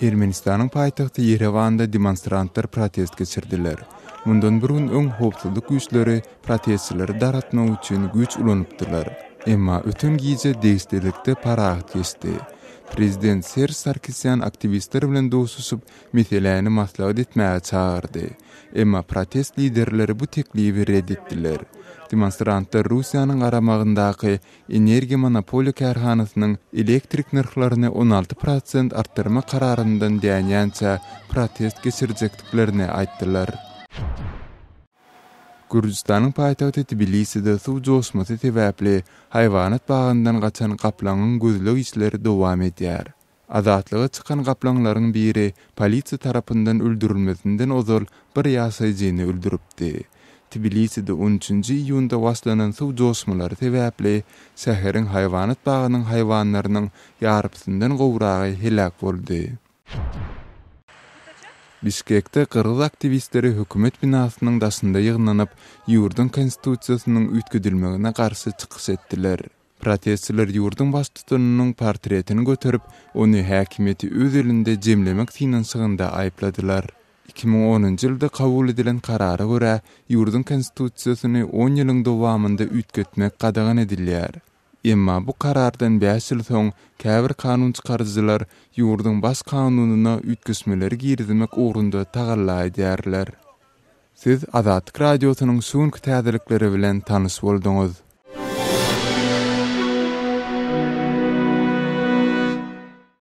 Ermenistanyň paýtagty Ýerewanda demonstrantlar protest geçirdiler. Mundan bir gün öň howpsuzlyk güýçleri protestçileri dargatmak üçin güýç ulanypdylar. Emma öten gije degişlilikde parahat geçdi. Prezident Serž Sarkisýan aktiwistler bilen duşuşyp, meseläni maslahat etmäge çagyrdy. Emma protest liderleri bu teklibi ret etdiler. Demonstrantlar Russiýanyň garamagyndaky Energiýa monopoliýa kärhanasynyň elektrik nyrhlaryny 16 prosent artdyrmak kararyndan dänýänçä protest geçirjekdiklerini aýtdylar. Gürjüstanyň paýtagty Tbiliside suw joşmasy sebäpli haýwanat bagyndan gaçan gaplaňyň gözleg işleri dowam edýär. Azatlyga çykan gaplaňlaryň biri polisiýa tarapyndan öldürilmezinden ozal bir ýaşaýjyny öldüripdi. Tbiliside on üçünji iýunda başlanan suw joşmalary sebäpli şäheriň haýwanat bagynyň haýwanlarynyň ýarpysyndan gowragy heläk boldy. Bişkekde gyrgyz aktiwistleri hökümet binasynyň daşynda ýygnanyp, ýurduň konstitusiýasynyň üýtgedilmegine garşy çykyş etdiler. Protestçiler ýurduň baştutanynyň portretini göterip, ony häkimiýeti öz elinde jemlemek synanyşygynda aýypladylar. 2010-njy ýylda kabul edilen karara görä, ýurduň konstitusiýasyny on ýylyň dowamynda üýtgetmek gadagan edilýär. Emma bu karardan bäş ýyl soň käbir kanun çykaryjylar ýurduň Baş kanunyna üýtgeşmeleri girizmek ugrunda tagalla edýärler. Siz Azatlyk Radiosynyň şu günki täzelikleri bilen tanyş bolduňyz.